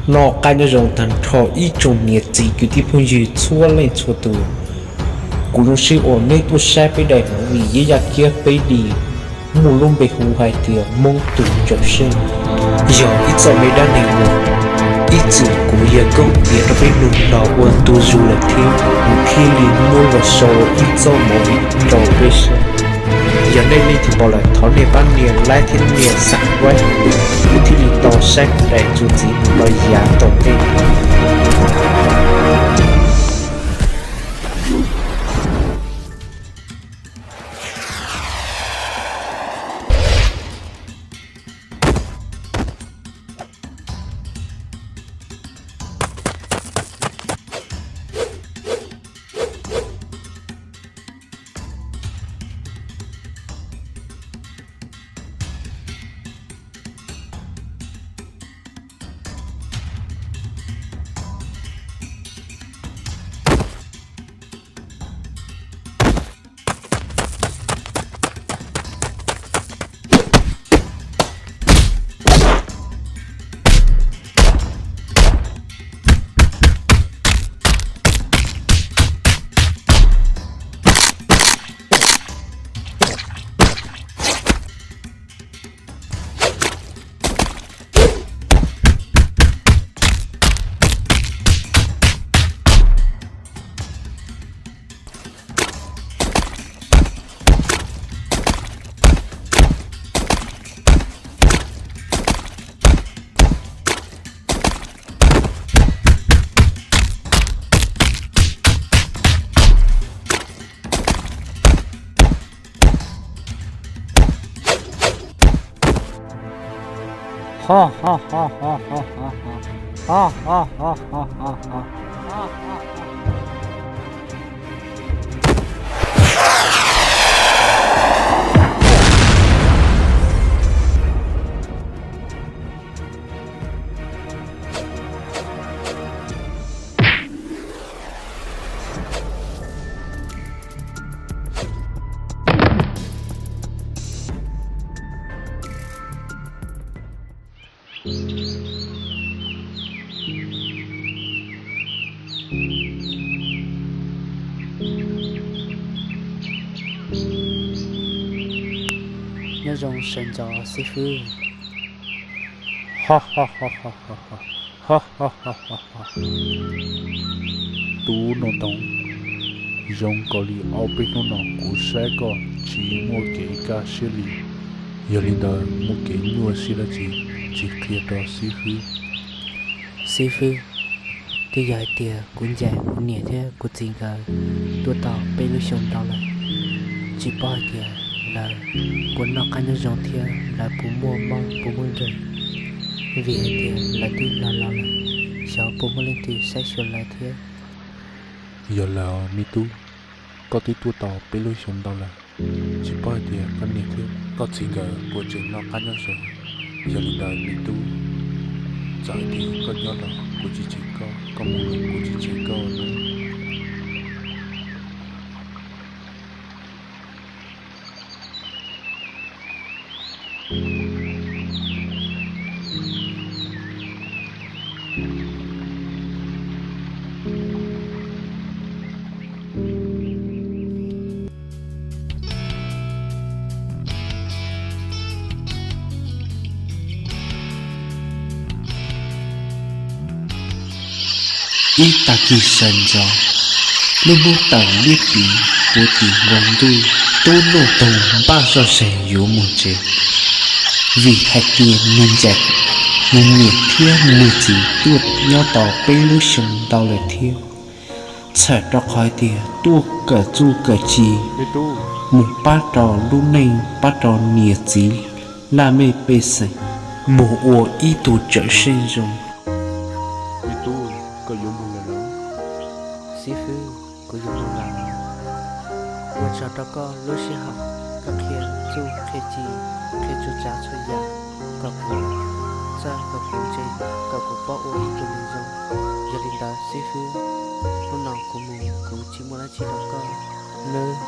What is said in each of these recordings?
Noj qab nyob zoo tag nrho ib tsoom niam txiv kwv tij phooj ywg txhua leej txhua tus. Kuv zoo siab uas nej tuaj saib peb daim movie Yeb Yaj Kiab Peb Dim muaj lub npe hu hais tias Hmoob tus Cawm Seej. Yog ib txoj me dab neeg uas ib txwm kuv yawg koob piav rau peb mloog los ua ntu zus lawm thiab, kuv thiaj li muab los sau ua ib txoj movie rau peb saib. Yog nej leej twg pom lawm thov nej pab nias like thiab nias subscribe, kuv thiaj li tau saib daim txuas ntxiv mus rau yav tom ntej. Nyob zoo sawv ntxov xib fwb. Tub Nuj Toog, zoo nkaus li ob peb hnub no kuv saib koj tsis muaj kev kaj siab li, yog li ntawd muaj kev nyuaj siab dab tsi, cia qhia rau xib fwb. Xib fwb, twb yog hais tias kuv ncaim kuv niam thiab kuv txiv nkawd tuaj tau peb lub xyoo ntau lawm, tsis paub hais tias lawv puas noj qab nyob zoo thiab lawv puas muaj mob puas muaj nkeeg, vim hais tias lawv twb laus laus lawm, xyov puas muaj leej twg saib xyuas lawv thiab. Yog lawm me tub, koj twb tuaj tau peb lub xyoo ntau lawm, tsis paub hais tias koj niam thiab koj txiv nkawd puas tseem noj qab nyob zoo. Yog li ntawd me tub, txawm hais tias koj nyob los kuv tsis tseg koj, koj mus los kuv tsis tseg koj na. Ib tag kis sawv ntxov, lub hnub tawm liab pliv puv tim nkaus ntuj, Tub Nuj Toog npaj zoj ze yuav mus tsev, vim hais tias nws ncaim nws niam thiab nws txiv tuaj nyob tau peb lub xyoo ntau lawm thiab. Txhawm rau qhov hais tias tuaj kawm txuj kawm ci mus pab rau lub neej, pab rau niam txiv laj mej pej xeem, mus ua ib tug cawm seej zoo. Me tub, koj yuav mus lawm los? Xib fwb, kuv yuav mus lawm. Ua tsaug rau koj lub sij hawm, koj qhia txuj qhia ci, qhia txhua tsav txhua yam, kom kuv txawj, kom kuv ntse, kom kuv paub ua ib tug neeg zoo. Yog li ntawd xib fwb, hnub no kuv mus kuv tsis muaj dab tsi rau koj nawb.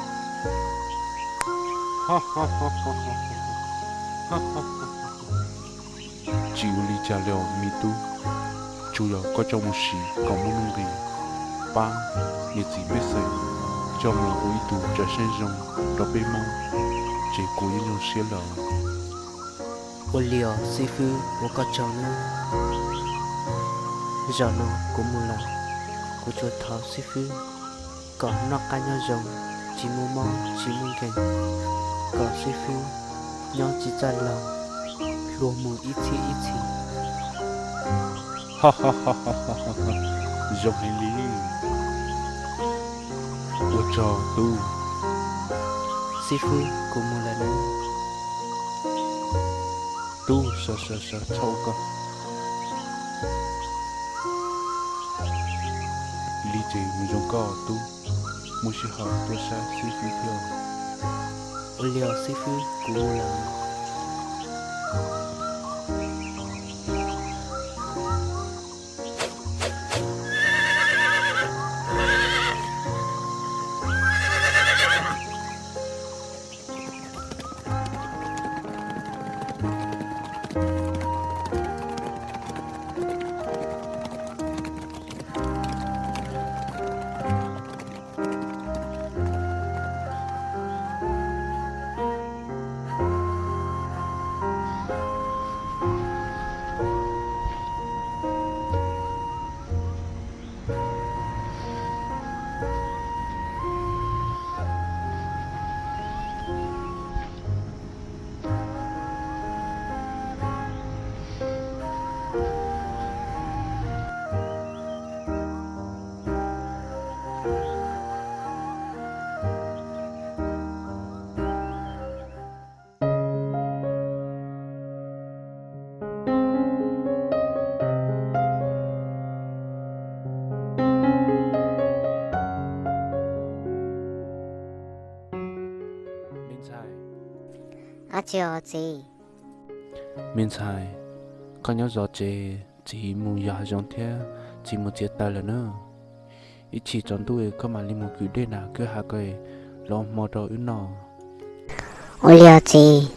Tsis ua li cas li os me tub. Tsuas yog koj coj mus siv kom muaj nuj nqis, pab niam txiv pej xeem, coj mus ua ib tug tsav sab zoo rau peb Hmoob, ces kuv yeej zoo siab lawm. Ua li os xib fwb, ua koj tsaug nawb. Zaum no kuv mus lawm, kuv tsuas thov xib fwb kom noj qab nyob zoo, tsis muaj mob tsis muaj nkeeg, kom xib fwb nyob tsis txawj laus, hluas mus ib txhiab ib txhis. Zoo heev li. Ua tsaug tub. Xib fwb, kuv mus lawm nawb. Tub, sawv sawv sawv, txhob ua koj li ces mus zoo koj tub, muaj sij hawm tuaj saib xib fwb thiab. Ua li os xib fwb, kuv mus lawm. Me ntxhais. Ab, tsis os txiv. Me ntxhais, koj nyob zov tsev, txiv mus yos hav zoov thiab txiv mus txiav taws lawm na. Ib chim tsaus ntuj koj mam li mus kwv dej nram kwj ha ko los hmo rau wb noj. Ua li os txiv.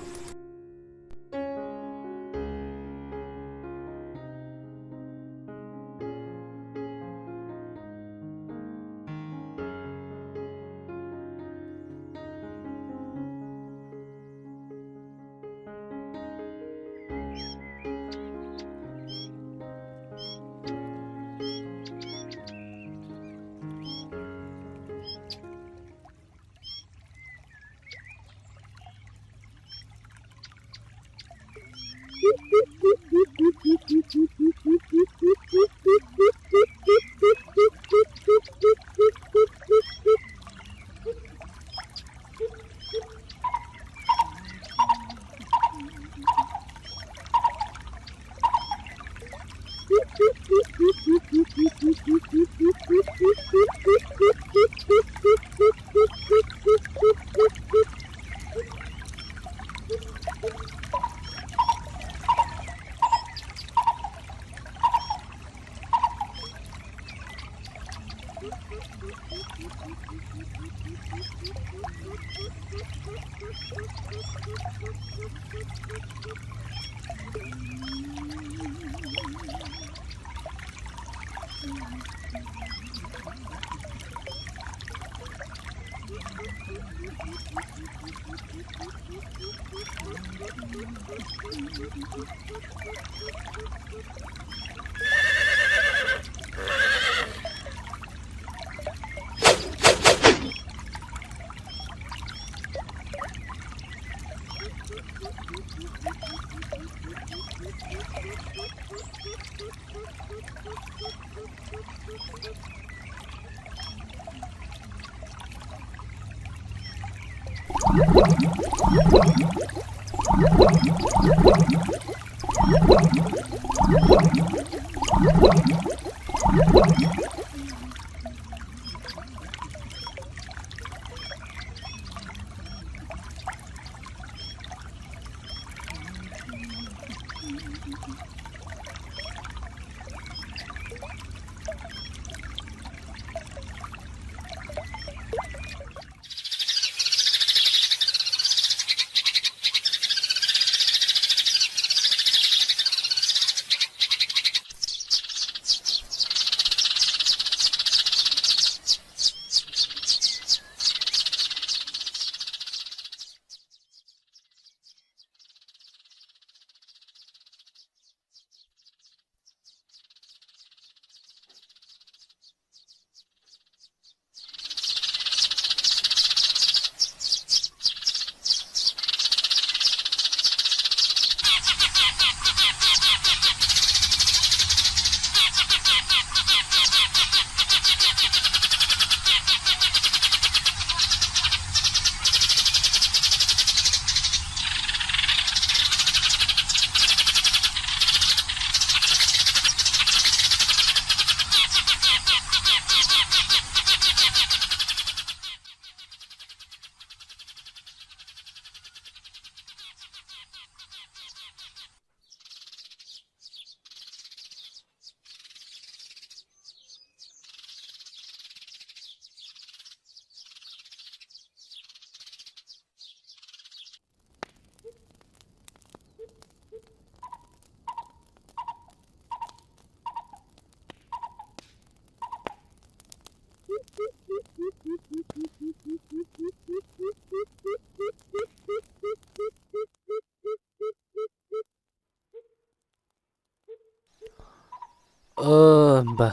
Npawg,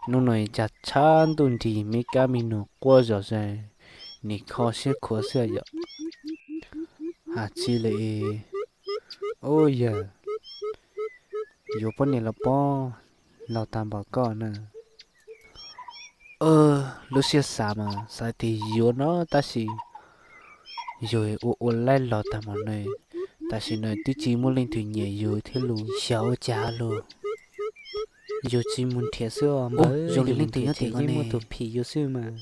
hnub no cas tshav ntuj nrig me kab me noog quaj zom zaws, nim kho siab khuav xwb yom. Has tsis li, ub yawg, yuav poj niam los pob, laus tag npaum koj na. Lub siab xav mas xav tias yuav no tab sis yus ua ua laib los tag npaum no, tam sim no twb tsis muaj leej twg nyiam yus thiab los xyov ua cas los. Yus tsis mus nrhiav xwb os npawg, zoo li leej twg nyob tim no ne, muaj tus phim yus xwb mas.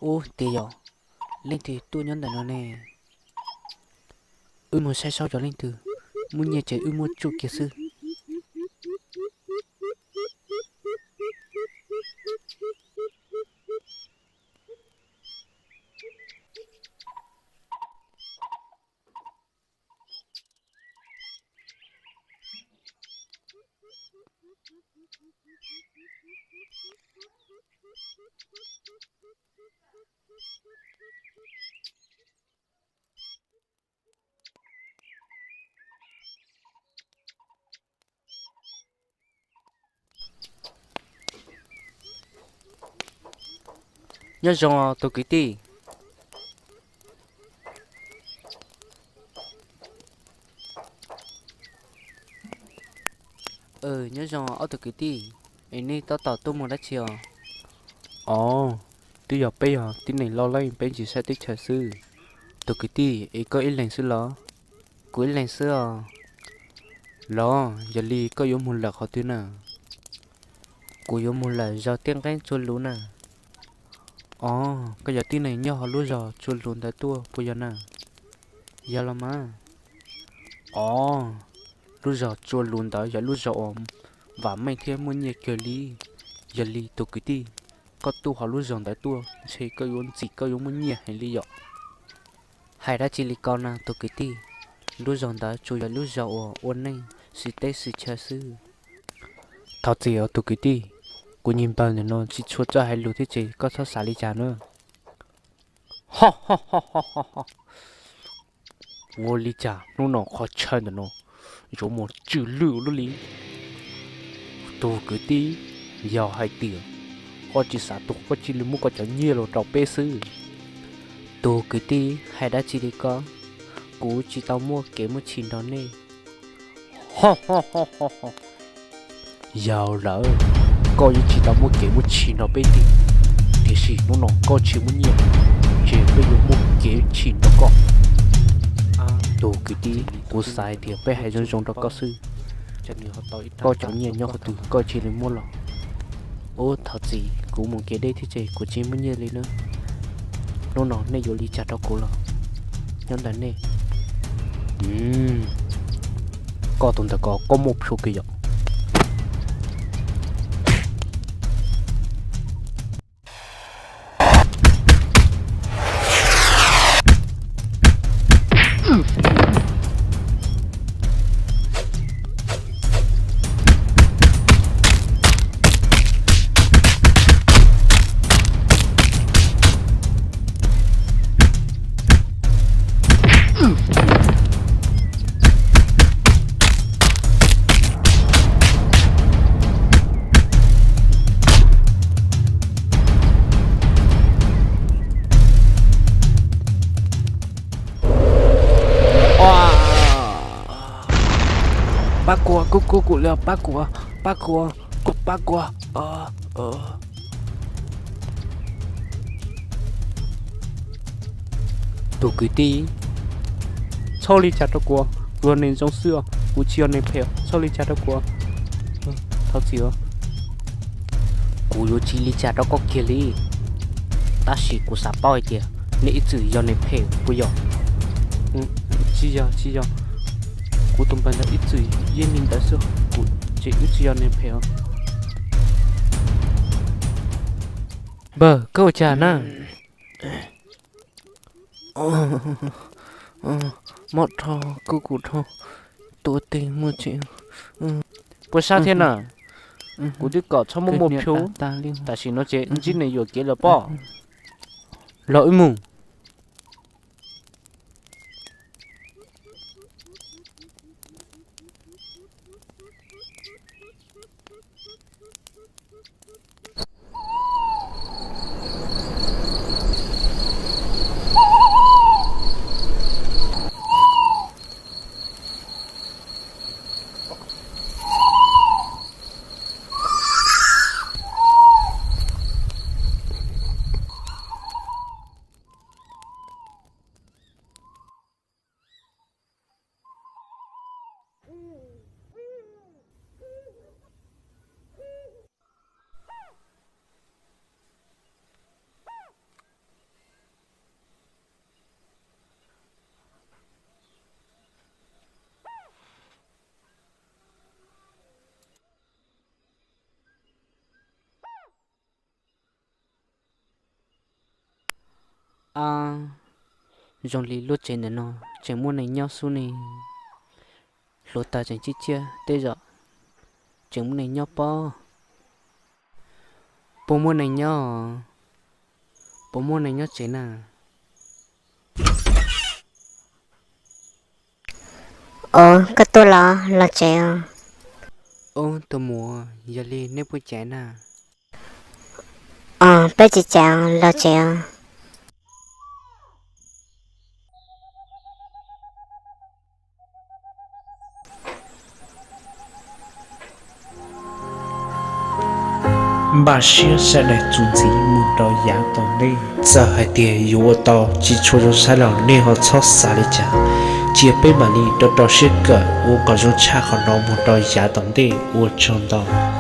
Ub tiag yom, leej twg tuaj nyob ntawm no ne? Wb mus saib saib yog leej twg muaj nyiaj ces wb muab tsuj kiag xwb. Nyob zoo tus kwv tij. Nyob zoo ob tug kwv tij, es nej tab tom tuaj mus dab tsi os? Os, twb yog peb yog tib neeg loj leej peb ntsis saib teb chaws xwb. Tus kwv tij, es koj ib leeg xwb los? Kuv ib leeg xwb os. Los yog li koj yuav mus lawm qhov twg na? Kuv yuav mus lawm zos Tiaj Nqeeb Tsua Luv na. Os, koj yog tib neeg nyob hauv lub zos Tsua Luv ntawd tuaj puas yog na? Yog los mas. Os, lub zos Tsua Luv ntawd yog lub zos uas vam meej thiab muaj nyiaj kawg li. Yog li tus kwv tij, koj tuaj hauv lub zos ntawd tuaj ntshe koj yuav ntxim koj yuav muaj nyiaj heev li yom. Hais dab tsi li ko na tus kwv tij, lub zos ntawd tsuas yog lub zos uas ua neej xwm teb xwm chaw xwb. Thov txim os tus kwv tij, kuv niag npawg ntawm no tsis tshua txawj hais lus thiab ces koj txhob xav li cas na. Ua li cas hnub no qhov chaw ntawm no yuav mus tsw lwj ua luaj li? Tus kwv tij, yog hais tias koj tsis xav tuag koj cia li muab koj cov nyiaj los rau peb xwb. Tus kwv tij, hais dab tsi li ko? Kuv tsis tau muaj kev muaj tshis nrog nej. Yog lawm, koj yeej tsis tau muaj kev muaj tshis nrog peb tiag, tiam sis hnub no koj tsis muaj nyiaj, ces peb yuav muaj kev tshis nrog koj. Tus kwv tij, kuv xav hais tias peb hais zoo zoo rau koj xwb, koj cov nyiaj nyob qhov twg koj cia li muab los. Ub thov txim, kuv mus kev deb thiab ces kuv tsis muaj nyiaj li na. Hnub no nej yuav li cas rau kuv los? Nyob ntawm nej. Koj tus ntawm ko koj muaj plhu kiag yom? Pab kuv, kuv, kuv, kuv li, pab kuv, pab kuv, kuv pab kuv. Tus kwv tij, txhob li cas rau kuv, kuv yog neeg zoo xwb os, kuv tsis yog neeg phem, txhob li cas rau kuv. Thov txim. Kuv yuav tsis li cas rau koj kiag li, tab sis kuv xav paub hais tias nej ib txwm yog neeg phem puas yog? Tsis yog, tsis yog. Kuv tus npawg ntawd ib txwm yeej li ntawd xwb, kuv ces wb tsis yog neeg phem os. Npawg, koj ua cas na? Mob dhau, kub kuv dhau, tuav tes muaj tsev. Puas sab thiab na? Kuv twb kom txhob muab muaj plhu, tam sim no ces ntsib neeg yuam kev lawm pob. Los wb mus. Ab, zoo li lub tsev ntawm no tseem muaj neeg nyob xwb ne. Hluav taws tseem tsib tsiab, tej zaum tseem muaj neeg nyob pob. Puas muaj neeg nyob? Puas muaj neeg nyob tsev na? Os, koj tuaj los, los tsev os. Ub, tus muam, yog li nej puas caiv na? Os, peb tsis caiv, los tsev os. Npaj siab sawv daws txuas ntxiv mus rau yav tom ntej. Txawm hais tias yuav ua tau tsis tshua zoo saib los nej ho txhob xav li cas. Cia peb mam li rau rau siab kawm ua kom zoo tshaj qhov no mus rau yav tom ntej. Ua tsaug ntau.